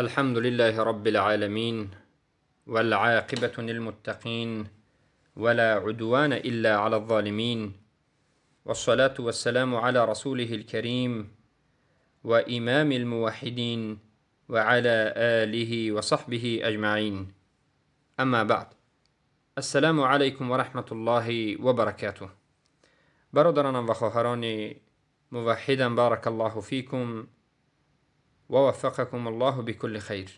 الحمد لله رب العالمين، والعاقبة للمتقين، ولا عدوان إلا على الظالمين، والصلاة والسلام على رسوله الكريم وإمام الموحدين وعلى آله وصحبه أجمعين. أما بعد، السلام عليكم ورحمة الله وبركاته. برادرانم و خواهران موحدم، بارك الله فيكم ووفقكم الله بكل خير.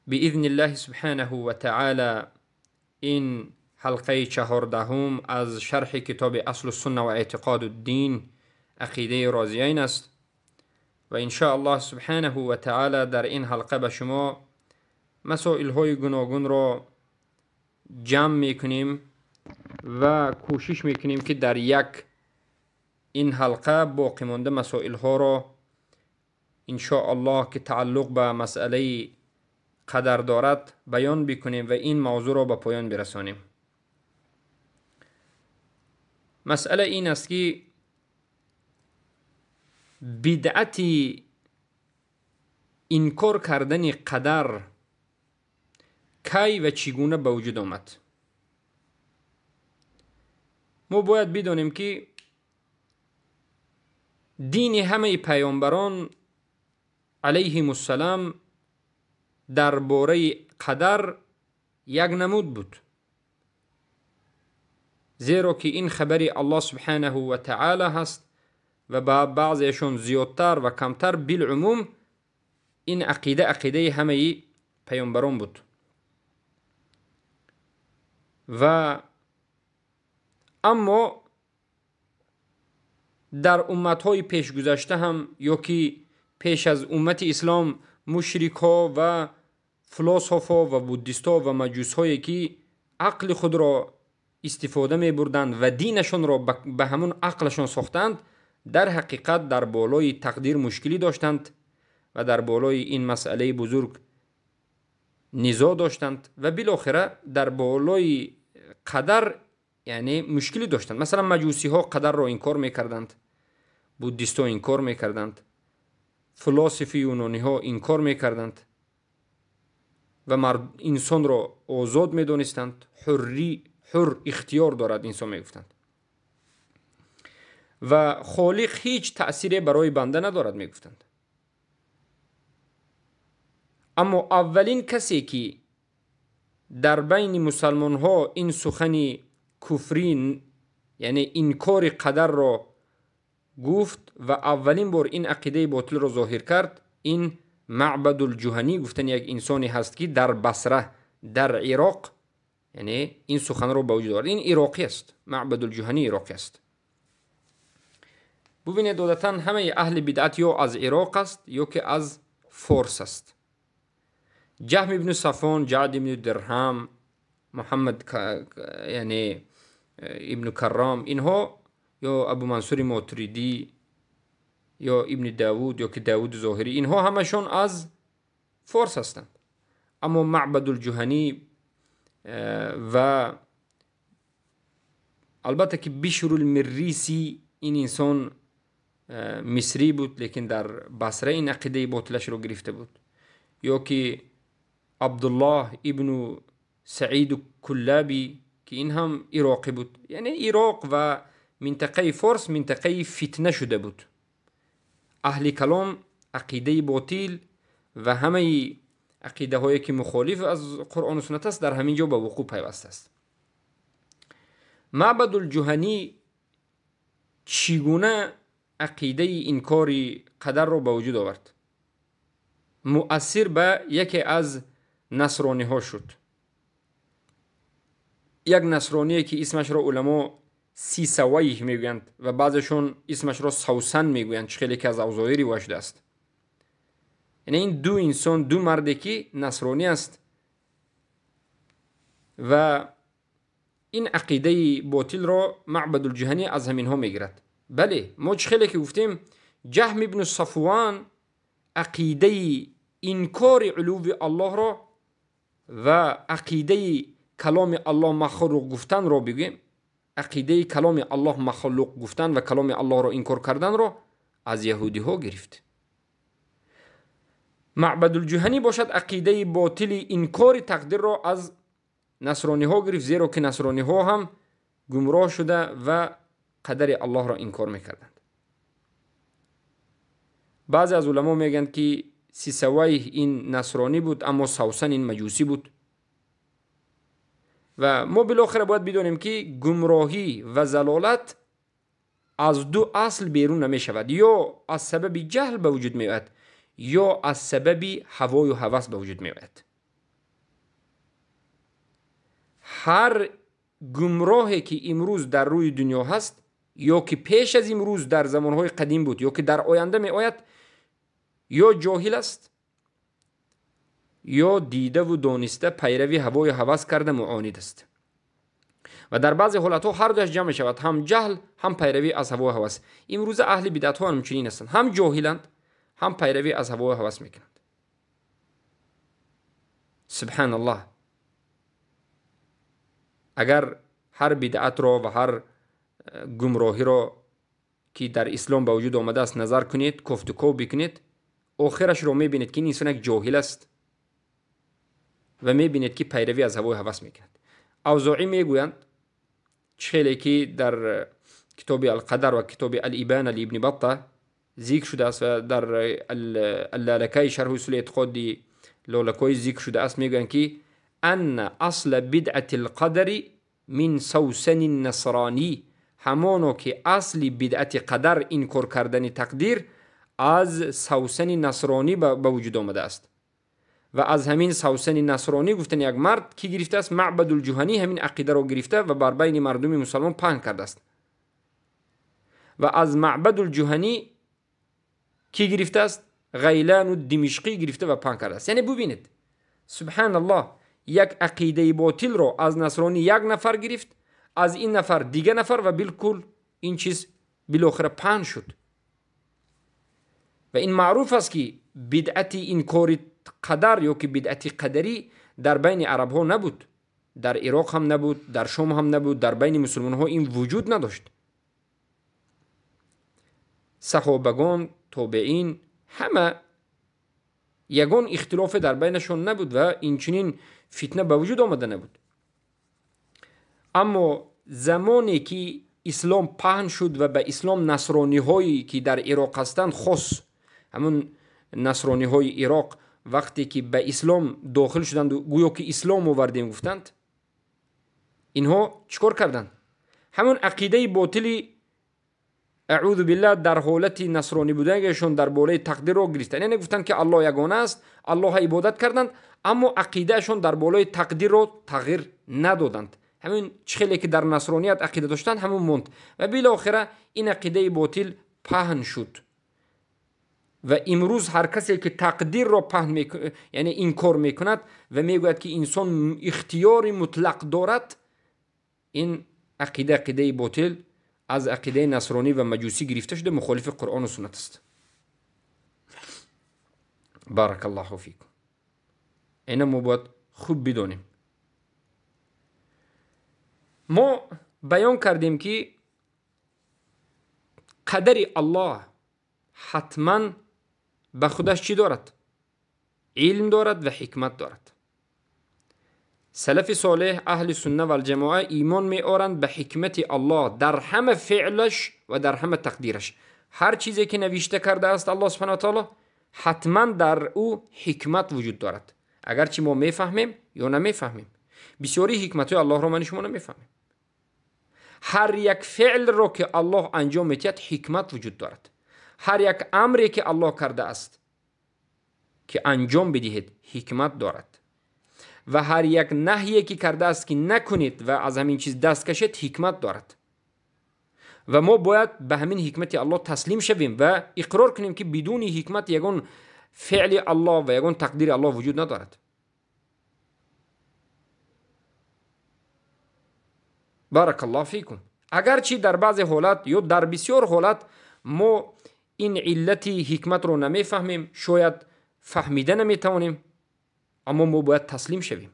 بإذن الله سبحانه وتعالى این حلقه 14 از شرح کتاب اصل السنة و اعتقاد الدین عقیده رازیین است و ان شاء الله سبحانه و تعالی در این حلقه به شما مسائل های گوناگون را جمع میکنیم و کوشش میکنیم که در یک این حلقه باقی مانده مسائل ها را ان شاء الله که تعلق به مسئله قدر دارد بیان بکنیم و این موضوع را به پایان برسانیم. مسئله این است که بدعت انکار کردن قدر کی و چگونه به وجود آمد. ما باید بدانیم که دین همه پیامبران علیهم السلام درباره قدر یک نمود بود، زیرا که این خبری الله سبحانه و تعالی هست و با بعضیشون زیادتر و کمتر، بالعموم این عقیده عقیده همه پیامبران بود. و اما در امتهای پیش گذشته هم یا که پیش از امت اسلام مشرک ها و فلسفه و بودیست ها و مجوس هایی که عقل خود را استفاده می بردند و دینشان را به همون عقلشان ساختند، در حقیقت در بالای تقدیر مشکلی داشتند و در بالای این مسئله بزرگ نزاع داشتند و بالاخره در بالای قدر یعنی مشکلی داشتند. مثلا مجوسی ها قدر را انکار میکردند، بودیست ها انکار میکردند، فلسفی یونانی ها انکار میکردند و انسان را آزاد میدانستند، حر اختیار دارد انسان میگفتند و خالق هیچ تأثیری برای بنده ندارد میگفتند. اما اولین کسی که در بین مسلمان ها این سخن کفری یعنی انکار قدر را گفت و اولین بار این عقیده باطل را ظاهر کرد، این معبد الجهنی گفتن یک انسانی هست که در بصره در عراق یعنی این سخن را به وجود آورد. این عراقی است، معبد الجهنی عراقی است. ببینید عادتا همه اهل بدعت یا از عراق است یا که از فارس است. جهم ابن صفوان، جعد ابن درهم، محمد یعنی ابن کرام، اینها یا ابو منصور ماتریدی یا ابن داود یا که داود ظاهری، اینها همشون از فارس هستند. اما معبد الجهنی و البته که بشر المریسی این انسان مصری بود، لیکن در بصره این عقیده باطلش رو گرفته بود، یا که عبدالله ابن سعید کلابی که این هم عراقی بود. یعنی عراق و منطقه فارس منطقه فتنه شده بود. اهل کلام عقیده باطل و همه عقیده هایی که مخالف از قرآن و سنت است در همین جا به وقوع پیوست است. معبد الجهنی چگونه عقیده انکار قدر را به وجود آورد؟ مؤثر به یکی از نصرانی ها شد، یک نصرانی که اسمش را علما سیسویه میگویند و بعضشون اسمش را سوسن میگویند، چه خیلی که از اوزاعی روایت شده است. یعنی این دو انسان، دو مرد که نصرانی است و این عقیده باطل را معبد الجهنی از همین ها میگیرد. بله، ما چه خیلی که گفتیم جهم ابن صفوان عقیده انکار علو الله را و عقیده کلام الله مخلوق گفتن را بگیم، عقیده کلام الله مخلوق گفتن و کلام الله را انکار کردن را از یهودی ها گرفت. Маъбадулҷуҳанӣ бошад ақидаи ботили инкори тақдирро аз насрониҳо гирифт, зеро ки насрониҳо ҳам гумроҳ шуда ва қадари Аллоҳро инкор мекарданд. Баъзе аз уламо мегӯянд, ки Сисавайҳ ин насронӣ буд, аммо Савсан ин маҷусӣ буд. Ва мо билохира бояд бидонем, ки гумроҳӣ ва залолат аз ду асл берун намешавад. Ё аз сабаби ҷаҳл ба вуҷуд меояд, ё аз сабаби ҳавою ҳавас ба вуҷуд меояд. Ҳар гумроҳе ки имрӯз дар рӯи дунё ҳаст, ё ки пеш аз имрӯз дар замонҳои қадим буд, ё ки дар оянда меояд, ё ҷоҳил аст, ё дидаву дониста пайрави ҳавою ҳавас карда муонид аст. Ва дар баъзе ҳолатҳо ҳар дуяш ҷамъ мешавад, ҳам ҷаҳл, ҳам пайравӣ аз ҳавою ҳавас. Имрӯза аҳли бидъатҳо ҳамчунин ҳастанд, ҳам ҷоҳиланд, ҳам пайравӣ аз ҳавою ҳавас мекунанд. Субҳаналлоҳ. Агар ҳар бидъатро ва ҳар гумроҳиро ки дар ислом ба вуҷуд омадааст назар кунед, кофтуков бикунед, охирашро мебинед, ки ин инсон як ҷоҳил аст ва мебинед, ки пайравӣ аз ҳавою ҳавас мекунад. Авзоӣ мегӯянд, чӣ хеле ки дар китоби Алқадар ва китоби Алибана ли Ибни Батта зикр шудааст ва дар Аллалакаи шарҳи усули эътиқоди Лолакои зикр шудааст, мегӯянд, ки анна асла бидъати лқадари мин савсани насронӣ, ҳамоно ки асли бидъати қадар, инкор кардани тақдир, аз савсани насронӣ ба вуҷуд омадааст. Ва аз ҳамин савсани насронӣ гуфтани як мард ки гирифтааст, Маъбадулҷуҳанӣ ҳамин ақидаро гирифта ва бар байни мардуми мусалмон паҳн кардааст. Ва аз Маъбадулҷуҳанӣ ки гирифтааст, Ғайлану Димишқӣ гирифта ва паҳн кардааст. Яъне бубинед, субҳаналлоҳ, як ақидаи ботилро аз насронӣ як нафар гирифт, аз ин нафар дига нафар, ва билкул ин чиз билохира паҳн шуд. Ва ин маъруф аст, ки бидъати инкори қадар ё ки бидъати қадарӣ дар байни арабҳо набуд, дар Ироқ ҳам набуд, дар Шом ҳам набуд, дар байни мусулмонҳо ин вуҷуд надошт. Саҳобагон, тобеин ҳама ягон ихтилофе дар байнашон набуд ва инчунин фитна ба вуҷуд омада набуд. Аммо замоне ки ислом паҳн шуд ва ба ислом насрониҳое ки дар Ироқ ҳастанд, хос ҳамун насрониҳои Ироқ вақте ки ба ислом дохил шуданд, гӯё ки ислом овардем гуфтанд, инҳо чӣ кор карданд? Ҳамун ақидаи ботили аъузу биллаҳ дар ҳолати насронӣ буданашон дар болои тақдирро гирифтанд. Яъне гуфтанд, ки Аллоҳ ягона аст, Аллоҳро ибодат карданд, аммо ақидаашон дар болои тақдирро тағйир надоданд. Ҳамин чӣ хеле ки дар насроният ақида доштанд, ҳамун монд. Ва билохира ин ақидаи ботил паҳн шуд. Ва имрӯз ҳар касе ки тақдирро паҳн яъне инкор мекунад ва мегӯяд, ки инсон ихтиёри мутлақ дорад, ин ақида ақидаи ботил аз ақидаи насронӣ ва маҷусӣ гирифта шуда, мухолифи Қуръону суннат аст. Баракаллоҳу фикум. Ина мо бояд хуб бидонем. Мо баён кардем, ки қадари Аллоҳ ҳатман ба худаш чӣ дорад? Илм дорад ва ҳикмат дорад. Салафи солеҳ, аҳли сунна валҷамоа имон меоранд ба ҳикмати Аллоҳ дар ҳама феълаш ва дар ҳама тақдираш. Ҳар чизе ки навишта кардааст Аллоҳ субҳанаҳу ва таоло, ҳатман дар ӯ ҳикмат вуҷуд дорад. Агарчи мо мефаҳмем ё намефаҳмем. Бисёри ҳикматҳои Аллоҳро ман шумо намефаҳмем. Ҳар як феълро ки Аллоҳ анҷом медиҳад, ҳикмат вуҷуд дорад. Ҳар як амре ки Аллоҳ кардааст ки анҷом бидиҳед, ҳикмат дорад. Ва ҳар як наҳие ки кардааст ки накунед ва аз ҳамин чиз даст кашед, ҳикмат дорад. Ва мо бояд ба ҳамин ҳикмати Аллоҳ таслим шавем ва иқрор кунем, ки бидуни ҳикмат ягон феъли Аллоҳ ва ягон тақдири Аллоҳ вуҷуд надорад. Баракаллоҳу фикум. Агарчи дар баъзе ҳолат ё дар бисёр ҳолат мо ин иллати ҳикматро намефаҳмем, шояд фаҳмида наметавонем, аммо мо бояд таслим шавем.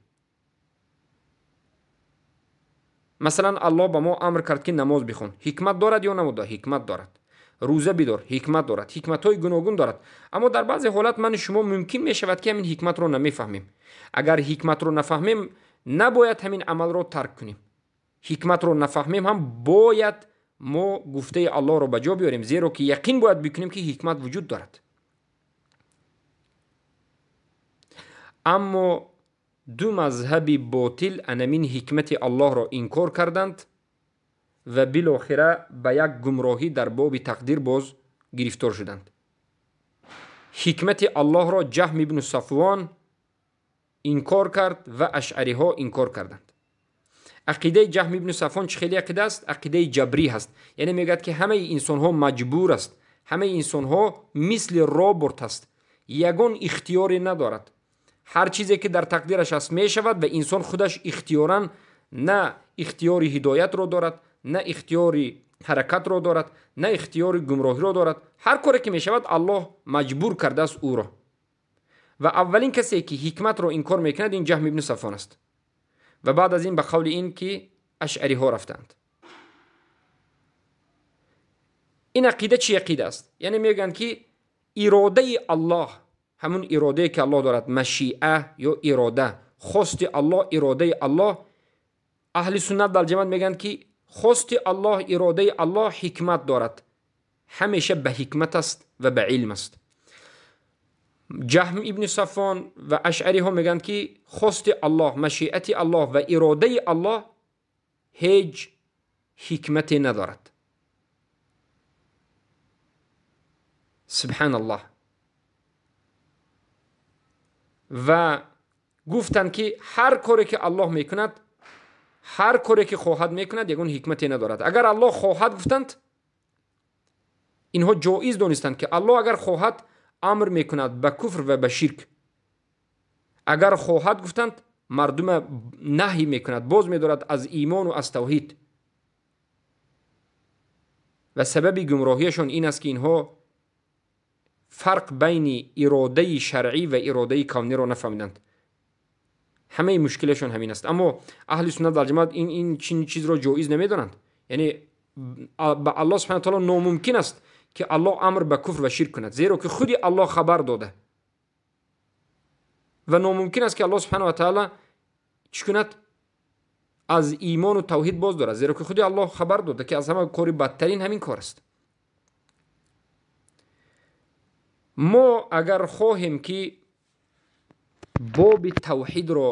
Масалан, Аллоҳ ба мо амр кард, ки намоз бихон. Ҳикмат дорад ё намодорад? Ҳикмат дорад. рӯза бидор, ҳикмат дорад, ҳикматҳои гуногун дорад. Аммо дар баъзе ҳолат ман шумо мумкин мешавад, ки ҳамин ҳикматро намефаҳмем. Агар ҳикматро нафаҳмем, набояд ҳамин амалро тарк кунем. Ҳикматро нафаҳмем ҳам бояд мо гуфтаи Аллоҳро ба ҷо биёрем, зеро ки яқин бояд бикунем, ки ҳикмат вуҷуд дорад. Аммо ду мазҳаби ботил анамин ҳикмати Аллоҳро инкор карданд ва билохира ба як гумроҳӣ дар боби тақдир боз гирифтор шуданд. Ҳикмати Аллоҳро Ҷаҳм ибну Сафвон инкор кард ва ашъариҳо инкор карданд. Ақидаи Ҷаҳм ибну Сафвон чӣ хеле ақида аст? Ақидаи ҷабрӣ ҳаст. Яъне мегӯяд, ки ҳамаи инсонҳо маҷбур аст, ҳамаи инсонҳо мисли робот аст, ягон ихтиёре надорад. Ҳар чизе ки дар тақдираш аст мешавад ва инсон худаш ихтиёран на ихтиёри ҳидоятро дорад, на ихтиёри ҳаракатро дорад, на ихтиёри гумроҳиро дорад. Ҳар коре ки мешавад, Аллоҳ маҷбур кардааст ӯро. Ва аввалин касе ки ҳикматро инкор мекунад, ин Ҷаҳм ибну Сафвон аст. Ва баъд аз ин ба қавли ин ки ашъариҳо рафтанд. Ин ақида чӣ ақида аст? Яъне мегӯянд, ки иродаи Аллоҳ, ҳамун иродае ки Аллоҳ дорад, машиа ё ирода, хости Аллоҳ, иродаи Аллоҳ. Аҳли суннат вал ҷамоат мегӯянд, ки хости Аллоҳ, иродаи Аллоҳ ҳикмат дорад, ҳамеша ба ҳикмат аст ва ба илм аст. Ҷаҳм ибни Сафвон ва ашъариҳо мегӯянд, ки хости Аллоҳ, машиати Аллоҳ ва иродаи Аллоҳ ҳеҷ ҳикмате надорад. Субҳаналлоҳ. Ва гуфтанд, ки ҳар коре ки Аллоҳ мекунад, ҳар коре ки хоҳад мекунад, ягон ҳикмате надорад. Агар Аллоҳ хоҳад, гуфтанд, инҳо ҷоиз донистанд, ки Аллоҳ агар хоҳад амр мекунад ба куфр ва ба ширк, агар хоҳад, гуфтанд, мардума наҳй мекунад, боз медорад аз имону аз тавҳид. Ва сабаби гумроҳияшон ин аст, ки инҳо фарқ байни иродаи шаръӣ ва иродаи кавниро нафаҳмиданд. Ҳамаи мушкилашон ҳамин аст. Аммо аҳли суннат вал ҷамоат ин чизро ҷоиз намедонанд. Яъне ба Аллоҳ субҳанаҳу ва таъоло номумкин аст, ки Аллоҳ амр ба куфр ва ширк кунад, зеро ки худи Аллоҳ хабар дода. Ва номумкин аст, ки Аллоҳ субҳанаҳу ва таъоло чӣ кунад? Аз имону тавҳид боз дорад, зеро ки худи Аллоҳ хабар дода, ки аз ҳама кори бадтарин ҳамин кор аст. Мо агар хоҳем, ки боби тавҳидро,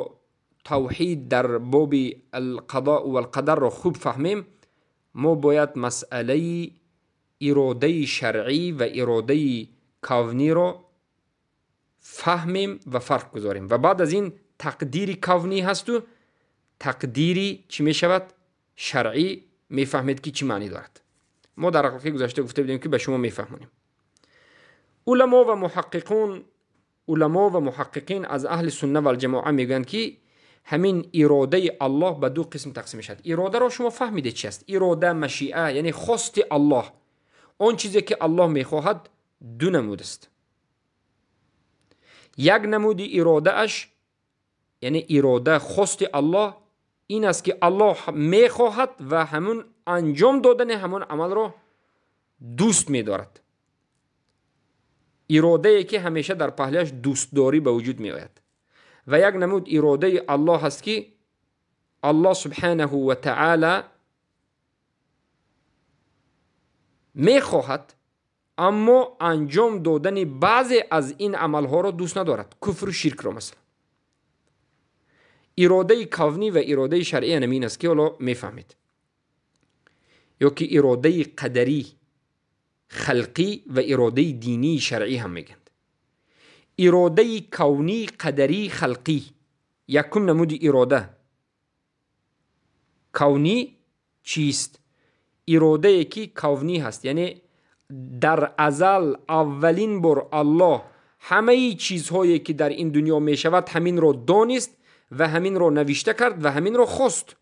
тавҳид дар боби алқадоу валқадарро хуб фаҳмем, мо бояд масъалаи иродаи шаръӣ ва иродаи кавниро фаҳмем ва фарқ гузорем. Ва баъд аз ин тақдири кавнӣ ҳасту тақдири чӣ мешавад? Шаръӣ. Мефаҳмед, ки чӣ маънӣ дорад. Мо дар ҳақиқи гузашта гуфта будем, ки ба шумо мефаҳмонем. Уламо ва муҳаққиқун, уламо ва муҳаққиқин аз аҳли сунна вал ҷамоа мегӯянд, ки ҳамин иродаи Аллоҳ ба ду қисм тақсим мешавад. Иродаро шумо фаҳмидед чи аст? Ирода, машиа, яъне хости Аллоҳ. Он чизе ки Аллоҳ мехоҳад ду намуд аст. Як намуди иродааш, яъне ирода, хости Аллоҳ ин аст, ки Аллоҳ мехоҳад ва ҳамун анҷом додани ҳамон амалро дӯст медорад. Иродае ки ҳамеша дар паҳлӯяш дӯстдорӣ ба вуҷуд меояд. Ва як намуд иродаи Аллоҳ ҳаст, ки Аллоҳ субҳанаҳу ва таъоло мехоҳад, аммо анҷом додани баъзе аз ин амалҳоро дӯст надорад, куфру ширкро масалан. Иродаи кавнӣ ва иродаи шаръӣ ҳамин аст, ки ҳоло мефаҳмед. Ё ки иродаи қадарӣ, халқӣ ва иродаи динии шаръӣ ҳам мегӯянд. Иродаи кавнӣ, қадарӣ, халқӣ. Якум намуди ирода кавнӣ чист? Иродае ки кавнӣ ҳаст, яъне дар азал аввалин бор Аллоҳ ҳамаи чизҳое ки дар ин дунё мешавад ҳаминро донист ва ҳаминро навишта кард ва ҳаминро хост.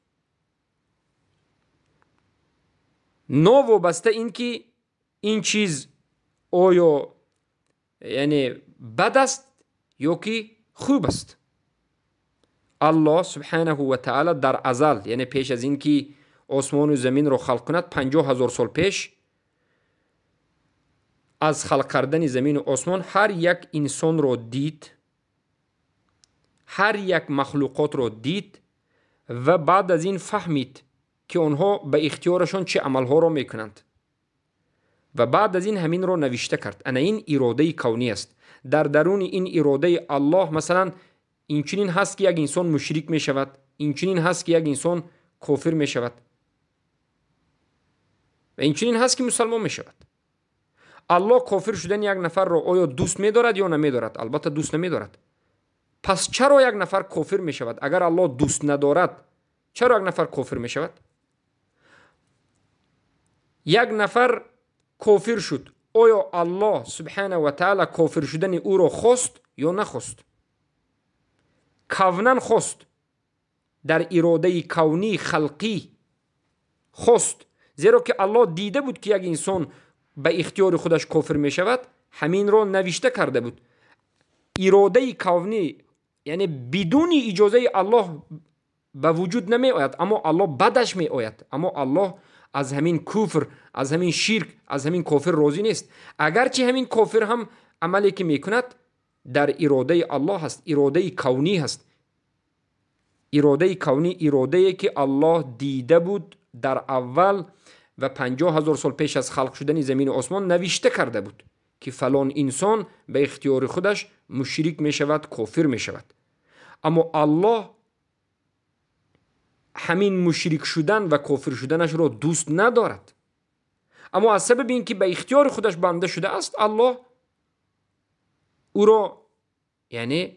Новобаста ин ки ин чиз оё яъне бад аст ё ки хуб аст. Аллоҳ субҳанаҳу ва таъоло дар азал, яъне пеш аз ин ки осмону заминро халқ кунад, 50 000 сол пеш Аз халқ кардани замину осмон ҳар як инсонро дид, ҳар як махлуқотро дид ва баъд аз ин фаҳмид, ки онҳо ба ихтиёрашон чӣ амалҳоро мекунанд. Ва баъд аз ин ҳаминро навишта кард. Ана ин иродаи кавнӣ аст. Дар даруни ин иродаи Аллоҳ масалан инчунин ҳаст, ки як инсон мушрик мешавад, инчунин ҳаст, ки як инсон кофир мешавад ва инчунин ҳаст, ки мусалмон мешавад. Аллоҳ кофир шудани як нафарро оё дӯст медорад ё намедорад? Албатта дӯст намедорад. Пас чаро як нафар кофир мешавад? Агар Аллоҳ дӯст надорад, чаро як нафар кофир мешавад? Як нафар кофир шуд. Оё Аллоҳ субҳанаҳу ва таъала кофир шудани ӯро хост ё нахост? Кавнан хост. Дар иродаи кавнӣ халқӣ хост. Зеро ки Аллоҳ дида буд, ки як инсон ба ихтиёри худаш кофир мешавад, ҳаминро навишта карда буд. Иродаи кавнӣ яъне бидуни иҷозаи Аллоҳ ба вуҷуд намеояд, аммо Аллоҳ бадаш меояд. Аммо Аллоҳ аз ҳамин куфр, аз ҳамин ширк, аз ҳамин кофир розӣ нест. Агарчи ҳамин кофир ҳам амале ки мекунад дар иродаи Аллоҳ ҳаст, иродаи кавнӣ ҳаст. Иродаи кавнӣ иродае ки Аллоҳ дида буд дар аввал ва 50,000 сол пеш аз халқ шудани замину осмон навишта карда буд, ки фалон инсон ба ихтиёри худаш мушрик мешавад, кофир мешавад. Аммо Аллоҳ ҳамин мушрик шудан ва кофир шуданашро дӯст надорад. Аммо аз сабаби ин ки ба ихтиёри худаш банда шудааст, Аллоҳ ӯро яъне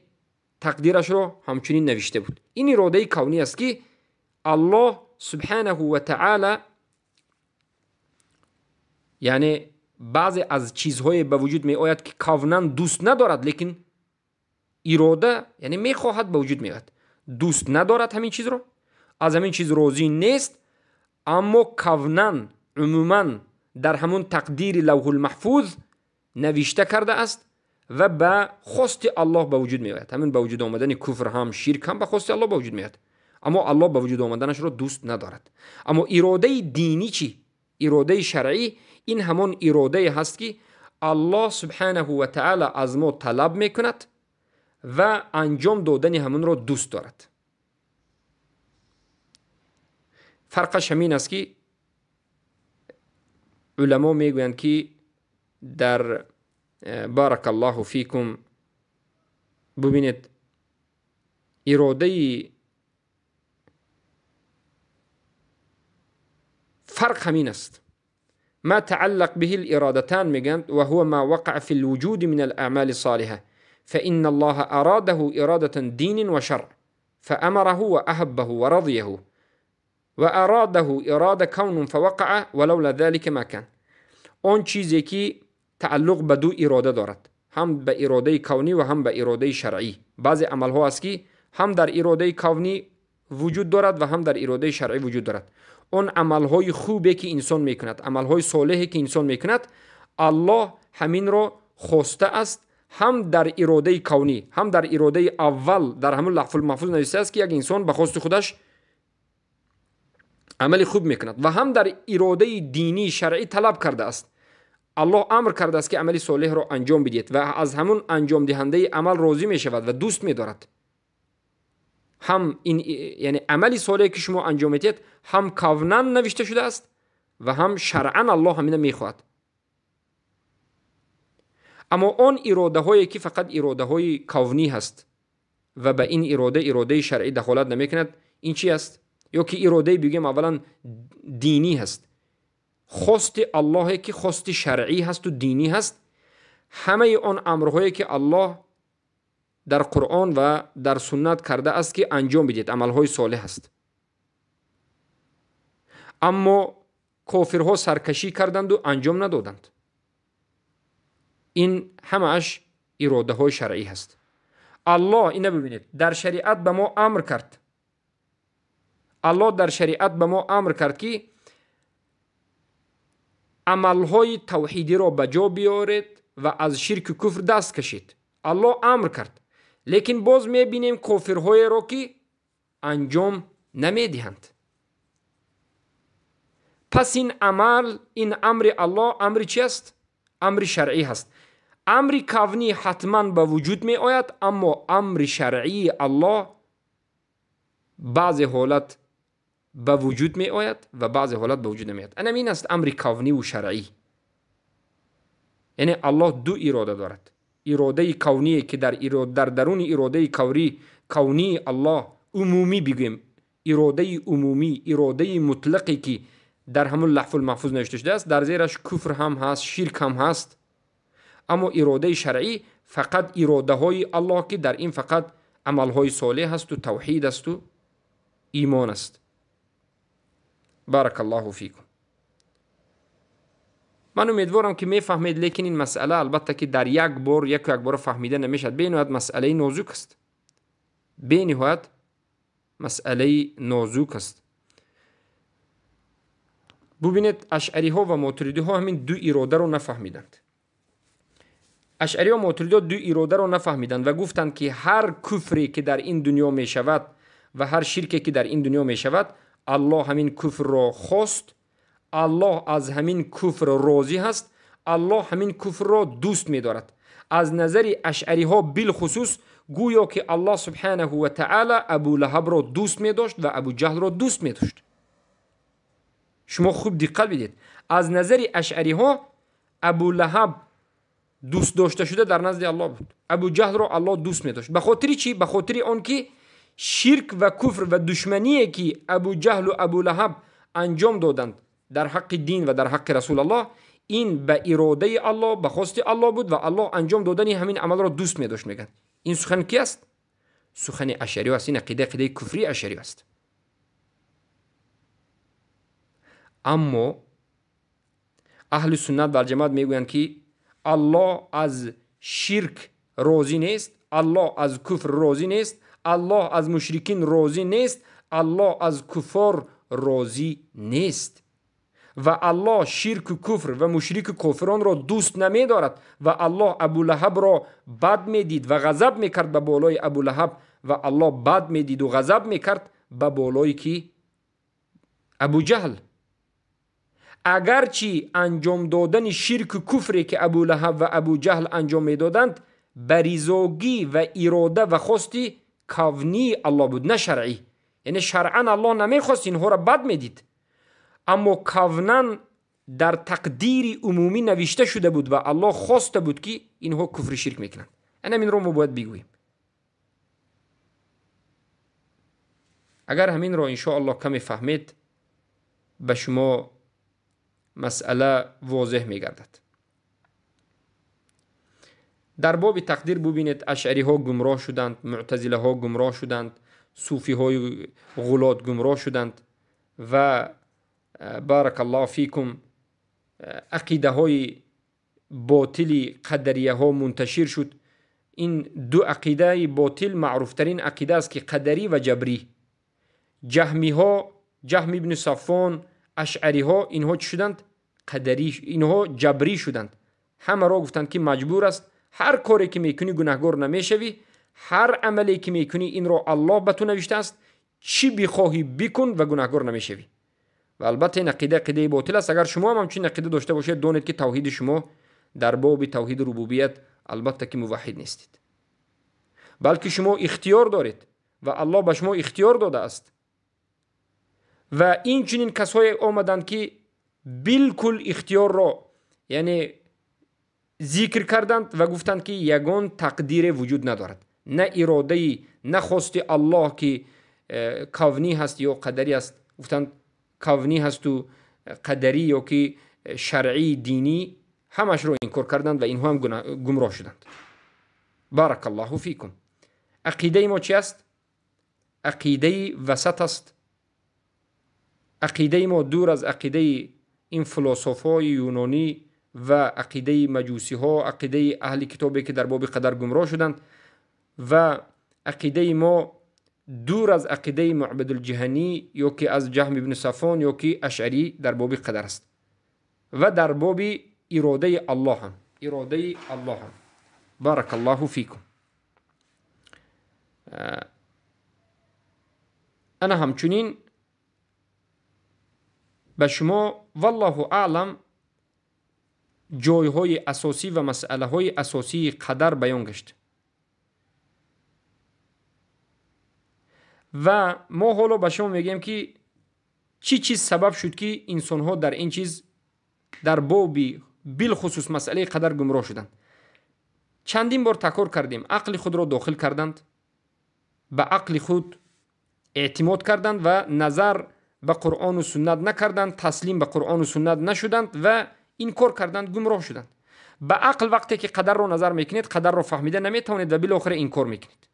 тақдирашро ҳамчунин навишта буд. Ин иродаи кавнӣ аст, ки Аллоҳ субҳанаҳу ва таъала яъне баъзе аз чизҳое ба вуҷуд меояд, ки кавнан дӯст надорад, лекин ирода яъне мехоҳад ба вуҷуд меояд. Дӯст надорад ҳамин чизро, аз ҳамин чиз розӣ нест, аммо кавнан умуман дар ҳамун тақдири лавҳулмаҳфуз навишта кардааст ва ба хости Аллоҳ ба вуҷуд меояд. Ҳамин ба вуҷуд омадани куфр ҳам, ширк ҳам ба хости Аллоҳ ба вуҷуд меояд. Аммо Аллоҳ ба вуҷуд омаданашро дӯст надорад. Аммо иродаи динӣ чӣ? Иродаи шаръӣ ин ҳамон иродае ҳаст, ки Аллоҳ субҳанаҳу ва таъала аз мо талаб мекунад ва анҷом додани ҳамонро дӯст дорад. Фарқаш ҳамин аст, ки уламо мегӯянд, ки дар баракаллоҳу фикум бубинед, иродаи фарқ ҳамин аст. ما تعلق به الإرادتان مجند وهو ما وقع في الوجود من الأعمال الصالحة، فإن الله أراده إرادة دين وشرع فأمره وأحبه ورضيه، وأراده إرادة كون فوقع ولولا ذلك ما كان. آن چیزی که تعلق به دو اراده دارد، هم به اراده کونی و هم به اراده شرعی. بعضی عملها است که هم در اراده کونی وجود دارد و هم در اراده شرعی وجود دارد. آن عملهای خوبی که انسان میکند، عملهای صالحی که انسان میکند، الله همین را خواسته است، هم در اراده کونی هم در اراده اول در همون لوح المحفوظ نوشته است که یک انسان به خواست خودش عمل خوب میکند، و هم در اراده دینی شرعی طلب کرده است. الله امر کرده است که عمل صالح را انجام بدهید و از همون انجام دهنده عمل راضی میشود و دوست میدارد. هم این یعنی عملی صالح که شما انجام میدید هم کونن نوشته شده است و هم شرعا الله همینه میخواد. اما آن اراده هایی که فقط اراده های کونی هست و به این اراده اراده شرعی دخالت نمیکند، این چی است؟ یا که اراده بگیم اولا دینی هست، خواست الله که خواست شرعی هست و دینی هست، همه آن امرهایی که الله در قرآن و در سنت کرده است که انجام بدید، عملهای صالح است. اما کافرها سرکشی کردند و انجام ندادند. این همه‌اش اراده های شرعی هست. الله اینو ببینید، در شریعت به ما امر کرد، الله در شریعت به ما امر کرد که عملهای توحیدی را به جا بیارید و از شرک و کفر دست کشید. الله امر کرد، لیکن باز میبینیم کافرهای را که انجام نمیدهند. پس این عمل، این امر الله امر چی است؟ Амри шаръӣ ҳаст. Амри кавнӣ ҳатман ба вуҷуд меояд, аммо амри шаръии Аллоҳ баъзе ҳолат ба вуҷуд меояд ва баъзе ҳолат ба вуҷуд намеояд. Анам ин аст амри кавниву шаръӣ. Яъне Аллоҳ ду ирода дорад. Иродаи кавние ки дар даруни иродаи кавнии Аллоҳ умумӣ бигӯем, иродаи умумӣ, иродаи мутлақе ки дар ҳамун лаҳфул маҳфуз навишта шудааст, дар зераш куфр ҳам ҳаст, ширк ҳам ҳаст. Аммо иродаи шаръӣ фақат иродаҳои Аллоҳ ки дар ин фақат амалҳои солеҳ ҳасту тавҳид асту имон аст. Баракаллоҳу фикум. Ман умедворам ки мефаҳмед, лекин ин масъала албатта ки дар як бор яку якбора фаҳмида намешавад. Бениҳоят масъалаи нозук аст. Бениҳоят масъалаи нозук аст. Бубинед, ашъариҳо ва мотуридиҳо ҳамин ду иродаро нафаҳмиданд. Ашъариҳо мотуридиҳо ду иродаро нафаҳмиданд ва гуфтанд ки ҳар куфре ки дар ин дунё мешавад ва ҳар ширке ки дар ин дунё мешавад, Аллоҳ ҳамин куфрро хост, Аллоҳ аз ҳамин куфр розӣ ҳаст, Аллоҳ ҳамин куфрро дӯст медорад. Аз назари ашъариҳо билхусус гӯё ки Аллоҳ субҳанаҳу ва таъала Абу Лаҳабро дӯст медошт ва Абу Ҷаҳлро дӯст медошт. Шумо хуб диққат бидед. Аз назари ашъариҳо Абу Лаҳаб дӯст дошта шуда дар назди Аллоҳ буд. Абу Ҷаҳлро Аллоҳ дӯст медошт. Ба хотири чӣ? Ба хотири он ки ширк ва куфр ва душмание ки Абу Ҷаҳлу Абу Лаҳаб анҷом доданд дар ҳаққи дин ва дар ҳаққи Расулаллоҳ, ин ба иродаи Аллоҳ, ба хости Аллоҳ буд ва Аллоҳ анҷом додани ҳамин амалро дӯст медошт, мегӯянд. Ин сухан ки аст? Сухани ашъариҳо аст. Ин ақида ақидаи куфрии ашъариҳо аст. Аммо аҳли суннат валҷамоат мегӯянд ки Аллоҳ аз ширк розӣ нест, Аллоҳ аз куфр розӣ нест, Аллоҳ аз мушрикин розӣ нест, Аллоҳ аз куффор розӣ нест ва Аллоҳ ширку куфр ва мушрику кофиронро дӯст намедорад ва Аллоҳ Абу Лаҳабро бад медид ва ғазаб мекард ба болои Абу Лаҳаб ва Аллоҳ бад медиду ғазаб мекард ба болои ки? Абу Ҷаҳл. Агарчи анҷом додани ширку куфре ки Абу Лаҳаб ва Абу Ҷаҳл анҷом медоданд ба ризогӣ ва ирода ва хости кавнии Аллоҳ буд, на шаръӣ. Яъне шаръан Аллоҳ намехост инҳоро бад медид, аммо кавнан дар тақдири умумӣ навишта шуда буд ва Аллоҳ хоста буд ки инҳо куфри ширк мекунанд. Ана ҳаминро мо бояд бигӯем. Агар ҳаминро иншоаллоҳ каме фаҳмед, ба шумо масъала возеҳ мегардад. Дар боби тақдир бубинед, ашъариҳо гумроҳ шуданд, муътазилаҳо гумроҳ шуданд, суфиҳои ғулот гумроҳ шуданд ва баракаллоҳу фикум ақидаҳои ботили қадарияҳо мунташир шуд. Ин ду ақидаи ботил маъруфтарин ақида аст ки қадарӣ ва ҷабрӣ. Ҷаҳмиҳо, Ҷаҳм ибни Саффон, ашъариҳо инҳо чӣ шуданд? Қадарӣ, инҳо ҷабрӣ шуданд. Ҳамаро гуфтанд ки маҷбур аст, ҳар коре ки мекунӣ гунаҳгор намешавӣ, ҳар амале ки мекунӣ инро Аллоҳ ба ту навиштааст, чӣ бихоҳӣ бикун ва гунаҳгор намешавӣ. Ва албатта ин ақида ақидаи ботил аст. Агар шумо ҳам ҳамчунин ақида дошта бошед, донед ки тавҳиди шумо дар боби тавҳиди рубубият албатта ки муваҳҳид нестед, балки шумо ихтиёр доред ва Аллоҳ ба шумо ихтиёр додааст. Ва инчунин касҳое омаданд ки билкул ихтиёрро яъне зикр карданд ва гуфтанд ки ягон тақдире вуҷуд надорад, на иродаи, на хости Аллоҳ ки кавнӣ ҳаст ё қадарӣ аст. Гуфтанд кавнӣ ҳасту қадарӣ ё ки шаръии динӣ, ҳамашро инкор карданд ва инҳо ҳам гумроҳ шуданд. Баракаллоҳу фикум. Ақидаи мо чи аст? Ақидаи васат аст. Ақидаи мо дур аз ақидаи ин философҳои юнонӣ ва ақидаи маҷусиҳо, ақидаи аҳли китобе ки дар боби қадар гумроҳ шуданд ва ақидаи мо дур аз ақидаи Муъбадулҷиҳанӣ ё ки аз Ҷаҳм ибни Саффон ё ки Ашъарӣ дар боби қадар аст ва дар боби иродаи Аллоҳ ҳам, иродаи Аллоҳ ҳам. Баракаллоҳу фикум. Ана ҳамчунин ба шумо валлоҳу аълам ҷойҳои асосӣ ва масъалаҳои асосии қадар баён гашт. Ва мо ҳоло ба шумо мегӯем, ки чӣ чиз сабаб шуд, ки инсонҳо дар ин чиз дар боби билхусус масъалаи қадар гумроҳ шуданд. Чандин бор такрор кардем, ақли худро дохил карданд, ба ақли худ эътимод карданд ва назар ба Қуръону суннат накарданд, таслим ба Қуръону суннат нашуданд ва инкор карданд, гумроҳ шуданд. Ба ақл вақте ки қадарро назар мекунед, қадарро фаҳмида наметавонед ва билохира инкор мекунед.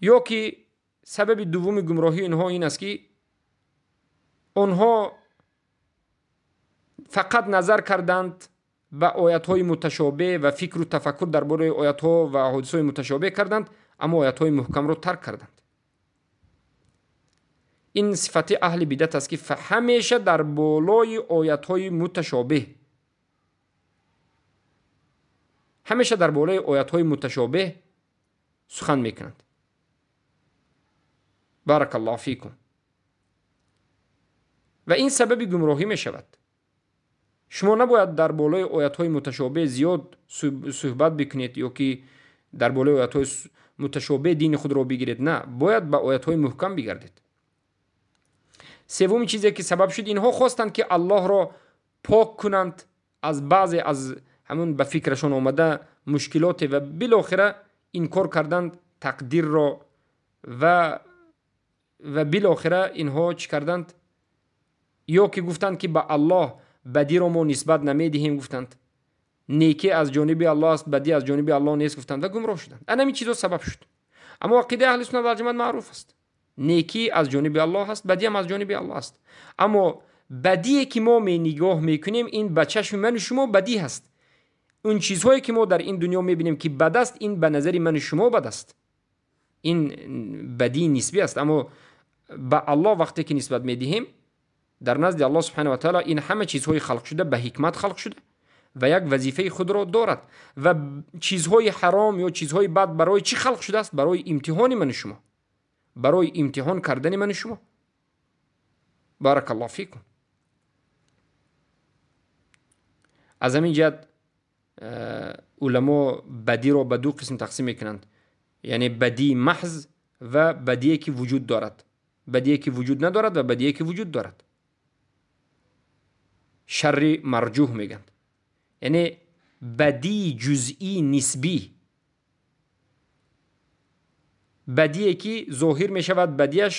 Ё ки сабаби дуввуми гумроҳии инҳо ин аст, ки онҳо фақат назар карданд ба оятҳои муташобеҳ ва фикру тафаккур дар бораи оятҳо ва ҳодисаҳои муташобеҳ карданд, аммо оятҳои муҳкамро тарк карданд. Ин сифати аҳли бидат аст, ки ҳамеша дар болои оятҳои муташобеҳ, ҳамеша дар болои оятҳои муташобеҳ сухан мекунанд. Баракаллоҳу фикум. Ва ин сабаби гумроҳӣ мешавад. Шумо набояд дар болои оятҳои муташобеҳ зиёд суҳбат бикунед ё ки дар болои оятҳои муташобеҳ дини худро бигиред. На, бояд ба оятҳои муҳкам бигардед. Севуми чизе ки сабаб шуд, инҳо хостанд, ки Аллоҳро пок кунанд аз баъзе аз ҳамун ба фикрашон омада мушкилоте ва билохира инкор карданд тақдирро ва билохира инҳо чӣ карданд? Ё ки гуфтанд, ки ба Аллоҳ бадиро мо нисбат намедиҳем, гуфтанд. Некӣ аз ҷониби Аллоҳ аст, бадӣ аз ҷониби Аллоҳ нест, гуфтанд ва гумроҳ шуданд. Ана ҳамин чизо сабаб шуд. Аммо ақидаи аҳли суннат вал ҷамоат маъруф аст. Некӣ аз ҷониби Аллоҳ аст, бадӣ ҳам аз ҷониби Аллоҳ аст. Аммо бадие ки мо менигоҳ мекунем, ин ба чашми ману шумо бадӣ ҳаст. Он чизҳое ки мо дар ин дунё мебинем, ки бад аст, ин ба назари ману шумо бад аст. Ин бадии нисбӣ аст. Аммо ба Аллоҳ вақте ки нисбат медиҳем, дар назди Аллоҳ субҳанаҳу ва таъоло ин ҳама чизҳои халқ шуда ба ҳикмат халқ шуда ва як вазифаи худро дорад. Ва чизҳои ҳаром ё чизҳои бад барои чӣ халқ шудааст? Барои имтиҳони ману шумо, барои имтиҳон кардани ману шумо. Баракаллоҳу фикум. Аз ҳамин ҷиҳат уламо бадиро ба ду қисм тақсим мекунанд, яъне бадии маҳз ва бадие ки вуҷуд дорад, бадие ки вуҷуд надорад ва бадие ки вуҷуд дорад. Шарри марҷуҳ мегӯянд, яъне бадии ҷузъии нисбӣ, бадие ки зоҳир мешавад бадиаш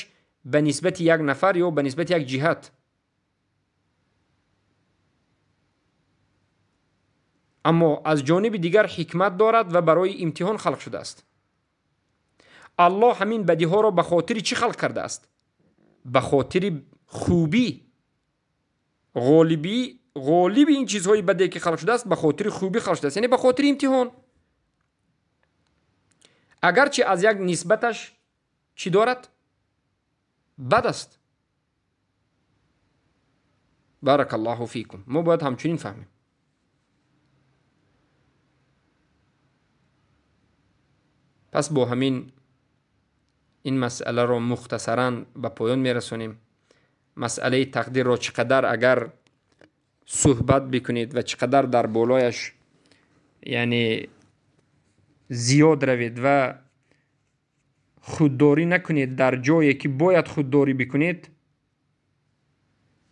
ба нисбати як нафар ё ба нисбати як ҷиҳат. Аммо аз ҷониби дигар ҳикмат дорад ва барои имтиҳон халқ шудааст. Аллоҳ ҳамин бадиҳоро ба хотири чӣ халқ кардааст? Ба хотири хубӣ. Ғолиби ин чизҳои баде ки халқ шудааст ба хотири хубӣ халқ шудааст, яъне ба хотири имтиҳон. Агарчи аз як нисбаташ чӣ дорад? Бад аст. Баракаллоҳу фикум. Мо бояд ҳамчунин фаҳмем. Пас бо ҳамин ин масъаларо мухтасаран ба поён мерасонем. Масъалаи тақдирро чӣ қадар агар суҳбат бикунед ва чӣ қадар дар болояш яъне зиёд равед ва худдорӣ накунед дар ҷое ки бояд худдорӣ бикунед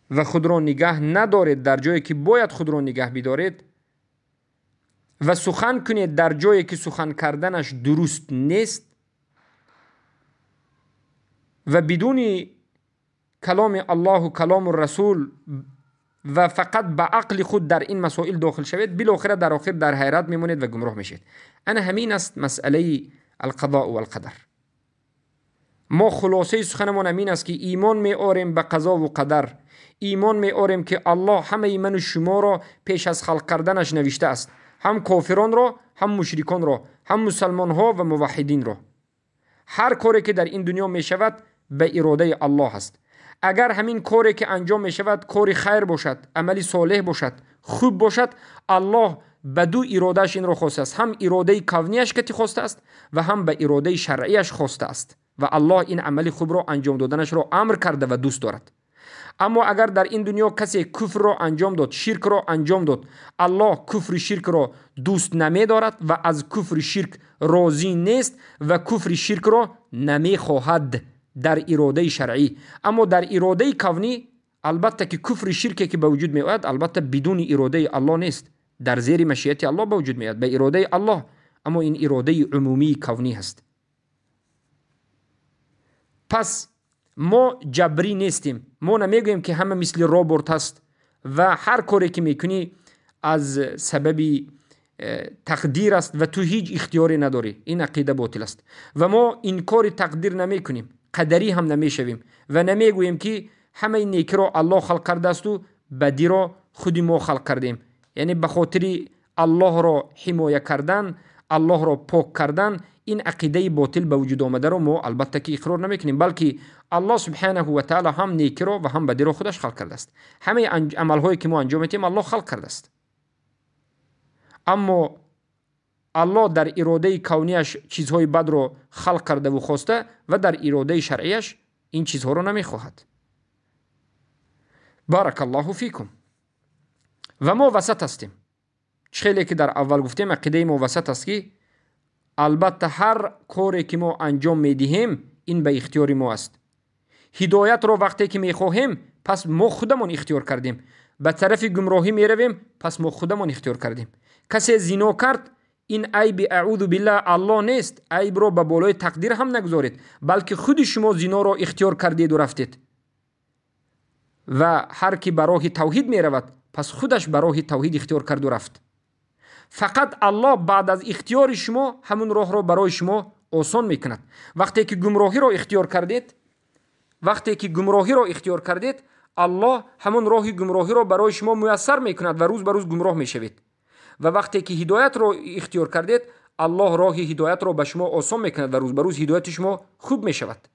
ва худро нигаҳ надоред дар ҷое ки бояд худро нигаҳ бидоред ва сухан кунед дар ҷое ки сухан карданаш дуруст нест ва бидуни каломи Аллоҳу калому Расул ва фақат ба ақли худ дар ин масоил дохил шавед, билохира дар охир дар ҳайрат мемонед ва гумроҳ мешавед. Ана ҳамин аст масъалаи алқазоу валқадар. Мо хулосаи суханамон ҳамин аст, ки имон меорем ба қазову қадар, имон меорем, ки Аллоҳ ҳамаи ману шуморо пеш аз халқ карданаш навиштааст, ҳам кофиронро, ҳам мушриконро, ҳам мусалмонҳо ва муваҳҳидинро. Ҳар коре ки дар ин дунё мешавад ба иродаи Аллоҳ аст. Агар ҳамин коре ки анҷом мешавад кори хайр бошад, амали солеҳ бошад, хуб бошад, Аллоҳ ба ду иродааш инро хостааст, ҳам иродаи кавнияш кати хостааст ва ҳам ба иродаи шаръияш хостааст ва Аллоҳ ин амали хубро анҷом доданашро амр карда ва дӯст дорад. Аммо агар дар ин дунё касе куфрро анҷом дод, ширкро анҷом дод, Аллоҳ куфри ширкро дӯст намедорад ва аз куфри ширк розӣ нест ва куфри ширкро намехоҳад дар иродаи шаръӣ. Аммо дар иродаи кавнӣ албатта ки куфри ширке ки ба вуҷуд меояд, албатта бидуни иродаи Аллоҳ нест, дар зери машиати Аллоҳ ба вуҷуд меояд, ба иродаи Аллоҳ, аммо ин иродаи умумии кавнӣ ҳаст. Пас мо ҷабрӣ нестем, мо намегӯем ки ҳама мисли робот ҳаст ва ҳар коре ки мекунӣ аз сабаби тақдир аст ва ту ҳеҷ ихтиёре надорӣ. Ин ақида ботил аст ва мо инкори тақдир намекунем, қадарӣ ҳам намешавем ва намегӯем ки ҳамаи некиро Аллоҳ халқ кардаасту бадиро худи мо халқ кардем. Яъне ба хотири Аллоҳро ҳимоя кардан, Аллоҳро пок кардан, ин ақидаи ботил ба вуҷуд омадаро мо албатта ки иқрор намекунем, балки Аллоҳ субҳанаҳу ва таъала ҳам некиро ва ҳам бадиро худаш халқ кардааст. Ҳамаи амалҳое ки мо анҷом медиҳем, Аллоҳ халқ кардааст. Аммо Аллоҳ дар иродаи кавнияш чизҳои бадро халқ кардаву хоста ва дар иродаи шаръияш ин чизҳоро намехоҳад. Баракаллоҳу фикум. Ва мо васат ҳастем. Чӣ хеле ки дар аввал гуфтем, ақидаи мо васат аст ки албатта ҳар коре ки мо анҷом медиҳем, ин ба ихтиёри мо аст. Ҳидоятро вақте ки мехоҳем, пас мо худамон ихтиёр кардем. Ба тарафи гумроҳӣ меравем, пас мо худамон ихтиёр кардем. Касе зино кард, ин айби аъузу биллаҳ Аллоҳ нест, айбро ба болои тақдир ҳам нагузоред, балки худи шумо зиноро ихтиёр кардеду рафтед. Ва ҳар ки ба роҳи тавҳид меравад, пас худаш ба роҳи тавҳид ихтиёр карду рафт. Фақат Аллоҳ баъд аз ихтиёри шумо ҳамун роҳро барои шумо осон мекунад. Вақте ки гумроҳиро ихтиёр кардед, вақте ки гумроҳиро ихтиёр кардед, Аллоҳ ҳамун роҳи гумроҳиро барои шумо муяссар мекунад ва рӯз ба рӯз гумроҳ мешавед. Ва вақте ки ҳидоятро ихтиёр кардед, Аллоҳ роҳи ҳидоятро ба шумо осон мекунад ва рӯз ба рӯз ҳидояти шумо хуб мешавад.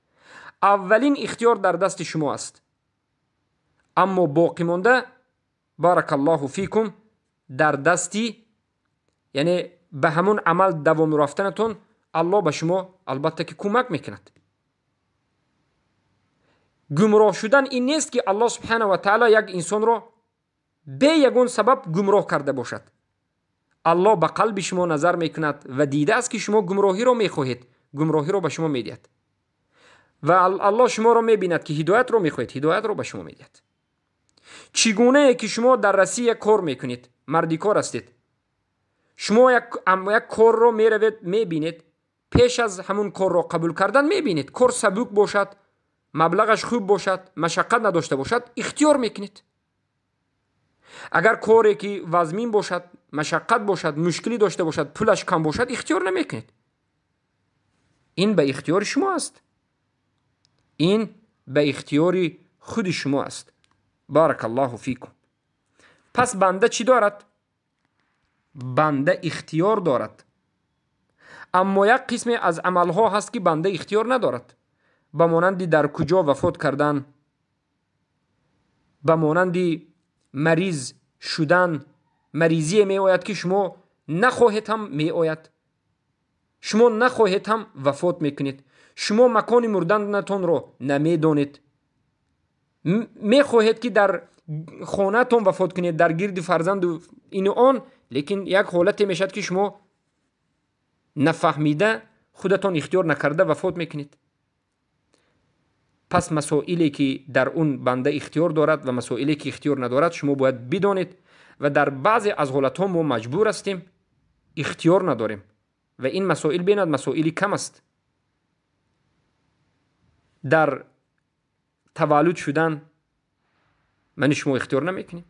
Аввалин ихтиёр дар дасти шумо аст. Аммо боқӣ монда, баракаллоҳу фикум, дар дасти, яъне ба ҳамун амал давом рафтанатон Аллоҳ ба шумо албатта ки кӯмак мекунад. Гумроҳ шудан ин нест ки Аллоҳ субҳанаҳу ва таъала як инсонро бе ягон сабаб гумроҳ карда бошад. Аллоҳ ба қалби шумо назар мекунад ва дидааст ки шумо гумроҳиро мехоҳед, гумроҳиро ба шумо медиҳад. Ва Аллоҳ шуморо мебинад ки ҳидоятро мехоҳед, ҳидоятро ба шумо медиҳад. Чӣ гунае ки шумо дар Россия кор мекунед, мардикор ҳастед, шумо як корро меравед, мебинед, пеш аз ҳамун корро қабул кардан мебинед, кор сабук бошад, маблағаш хуб бошад, машаққат надошта бошад, ихтиёр мекунед. Агар коре ки вазмин бошад, машаққат бошад, мушкилӣ дошта бошад, пулаш кам бошад, ихтиёр намекунед. Ин ба ихтиёри шумо аст. Ин ба ихтиёри худи шумо аст. Баракаллоҳу фикум. Пас банда чӣ дорад? Банда ихтиёр дорад. Аммо як қисме аз амалҳо ҳаст ки банда ихтиёр надорад. Ба монанди дар куҷо вафот кардан, ба монанди мариз шудан, маризие меояд ки шумо нахоҳед ҳам меояд. Шумо нахоҳед ҳам вафот мекунед. Шумо макони мурданатонро намедонед. Мехоҳед ки дар хонаатон вафот кунед, дар гирди фарзанду ину он, лекин як ҳолате мешавад ки шумо нафаҳмида, худатон ихтиёр накарда вафот мекунед. Пас масоиле ки дар он банда ихтиёр дорад ва масоиле ки ихтиёр надорад, шумо бояд бидонед ва дар баъзе аз ҳолатҳо мо маҷбур ҳастем, ихтиёр надорем ва ин масоил бинад масоили кам аст. Дар таваллуд шудан мани шумо ихтиёр намекунем,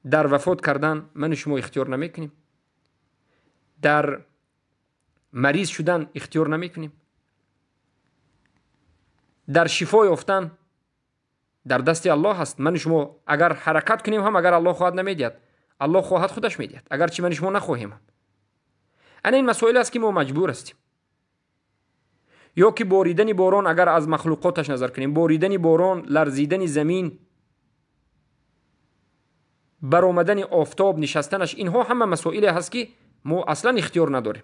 дар вафот кардан мани шумо ихтиёр намекунем, дар мариз шудан ихтиёр намекунем, дар шифо ёфтан дар дасти Аллоҳ ҳаст. Мани шумо агар ҳаракат кунем ҳам, агар Аллоҳ хоҳад намедиҳад, Аллоҳ хоҳад худаш медиҳад, агарчи мани шумо нахоҳем ҳам. Ана ин масоил аст ки мо маҷбур ҳастем. Ё ки боридани борон, агар аз махлуқоташ назар кунем, боридани борон, ларзидани замин, баромадани офтоб, нишастанаш, инҳо ҳама масоиле ҳаст ки мо аслан ихтиёр надорем.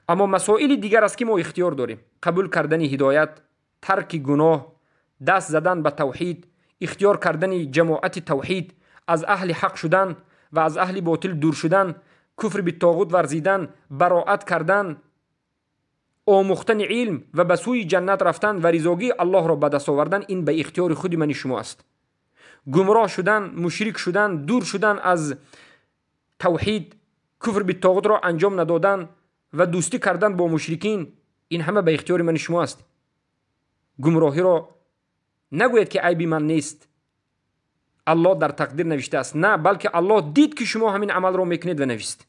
Аммо масоили дигар аст ки мо ихтиёр дорем. Қабул кардани ҳидоят, тарки гуноҳ, даст задан ба тавҳид, ихтиёр кардани ҷамоати тавҳид, аз аҳли ҳақ шудан ва аз аҳли ботил дур шудан, куфр биттоғут варзидан, бароат кардан, омӯхтани илм ва ба сӯи ҷаннат рафтан ва ризогии Аллоҳро ба даст овардан, ин ба ихтиёри худи мани шумо аст. Гумроҳ шудан, мушрик шудан, дур шудан аз тавҳид, куфр биттоғутро анҷом надодан ва дӯстӣ кардан бо мушрикин, ин ҳама ба ихтиёри мани шумо аст. Гумроҳиро нагӯед ки айби ман нест, Аллоҳ дар тақдир навиштааст. На, балки Аллоҳ дид ки шумо ҳамин амалро мекунед ва навист.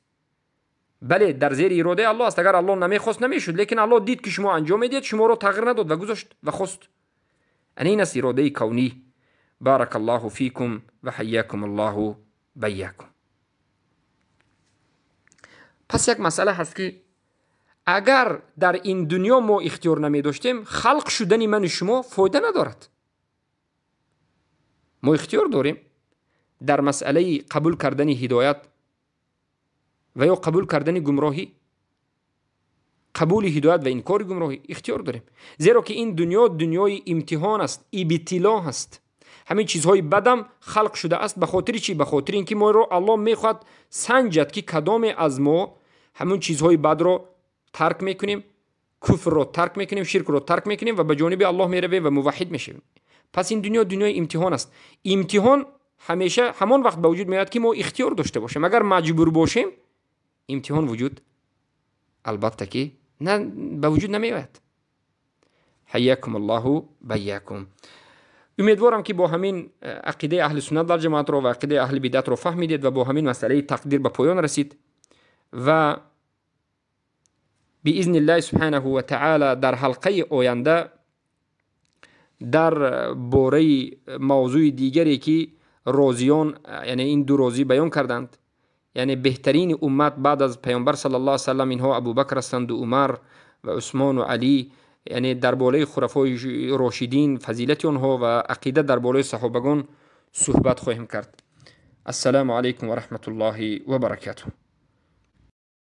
Бале, дар зери иродаи Аллоҳ аст. Агар Аллоҳ намехост, намешуд, лекин Аллоҳ дид ки шумо анҷом медиҳед, шуморо тағйир надод ва гузошт ва хост. Ана ин аст иродаи кавнӣ. Барака Аллоҳу фикум ва ҳайякум Аллоҳу байякум. Пас як масъала ҳаст ки агар дар ин дунё мо ихтиёр намедоштем, халқ шудани ману шумо фоида надорад. Мо ихтиёр дорем дар масъалаи қабул кардани ҳидоят ва ё қабул кардани гумроҳӣ, қабули ҳидоят ва инкори гумроҳӣ ихтиёр дорем, зеро ки ин дунё дунёи имтиҳон аст, ибтило ҳаст. Ҳамин чизҳои бадам халқ шудааст ба хотири чӣ? Ба хотири ин ки моро Аллоҳ мехоҳад санҷад ки кадоме аз мо ҳамун чизҳои бадро тарк мекунем, куфрро тарк мекунем, ширкро тарк мекунем ва ба ҷониби Аллоҳ меравем ва муваҳҳид мешавем. Пас ин дунё дунёи имтиҳон аст. Имтиҳон ҳамеша ҳамон вақт ба вуҷуд меояд ки мо ихтиёр дошта бошем. Агар маҷбур бошем, имтиҳон вуҷуд албатта ки ба вуҷуд намеояд. Ҳайякум Аллоҳу байякум. Умедворам ки бо ҳамин ақидаи аҳли суннат вал ҷамоатро ва ақидаи аҳли бидъатро фаҳмидед ва бо ҳамин масъалаи тақдир ба поён расид ва биизни Аллоҳи субҳанаҳу ва таъоло дар ҳалқаи оянда дар бораи мавзӯи дигаре ки розиён, яъне ин ду розӣ баён карданд, яъне беҳтарини уммат баъд аз паёмбар саллаллоҳу алайҳи васаллам инҳо Абубакр ҳастанд, Умар ва Усмон ва Алӣ, яъне дар болои хулафои рошидин, фазилати онҳо ва ақида дар болои саҳобагон суҳбат хоҳем кард. Ассалому алайкум ва раҳматуллоҳи ва баракатуҳ.